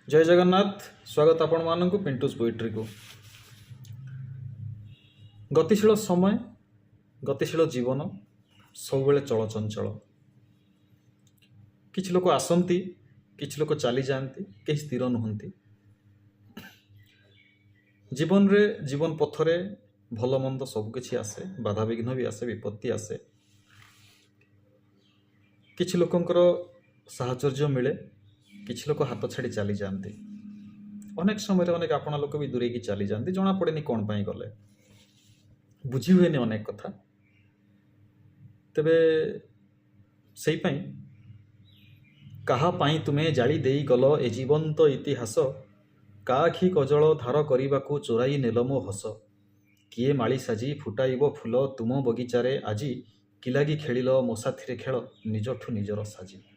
ଜୟ ଜଗନ୍ନାଥ। ସ୍ୱାଗତ ଆପଣମାନଙ୍କୁ ପିଣ୍ଟୁସ୍ ପୋଇଟ୍ରିକୁ। ଗତିଶୀଳ ସମୟ, ଗତିଶୀଳ ଜୀବନ, ସବୁବେଳେ ଚଳଚଞ୍ଚଳ। କିଛି ଲୋକ ଆସନ୍ତି, କିଛି ଲୋକ ଚାଲିଯାଆନ୍ତି, କେହି ସ୍ଥିର ନୁହନ୍ତି। ଜୀବନରେ, ଜୀବନ ପଥରେ ଭଲ ମନ୍ଦ ସବୁକିଛି ଆସେ, ବାଧାବିଘ୍ନ ବି ଆସେ, ବିପତ୍ତି ଆସେ। କିଛି ଲୋକଙ୍କର ସାହଚର୍ଯ୍ୟ ମିଳେ, କିଛି ଲୋକ ହାତ ଛାଡ଼ି ଚାଲିଯାଆନ୍ତି। ଅନେକ ସମୟରେ ଅନେକ ଆପଣା ଲୋକ ବି ଦୂରେଇକି ଚାଲିଯାଆନ୍ତି। ଜଣାପଡ଼େନି କ'ଣ ପାଇଁ ଗଲେ, ବୁଝି ହୁଏନି ଅନେକ କଥା। ତେବେ ସେଇ ପାଇଁ କାହା ପାଇଁ ତୁମେ ଜାଳି ଦେଇ ଗଲ ଏ ଜୀବନ୍ତ ଇତିହାସ? କାଆଖି କଜଳ ଧାର କରିବାକୁ ଚୋରାଇ ନେଲ ମୋ ହସ? କିଏ ମାଳି ସାଜି ଫୁଟାଇବ ଫୁଲ ତୁମ ବଗିଚାରେ ଆଜି? କି ଲାଗି ଖେଳିଲ ମୋ ସାଥିରେ ଖେଳ ନିଜଠୁ ନିଜର ସାଜି?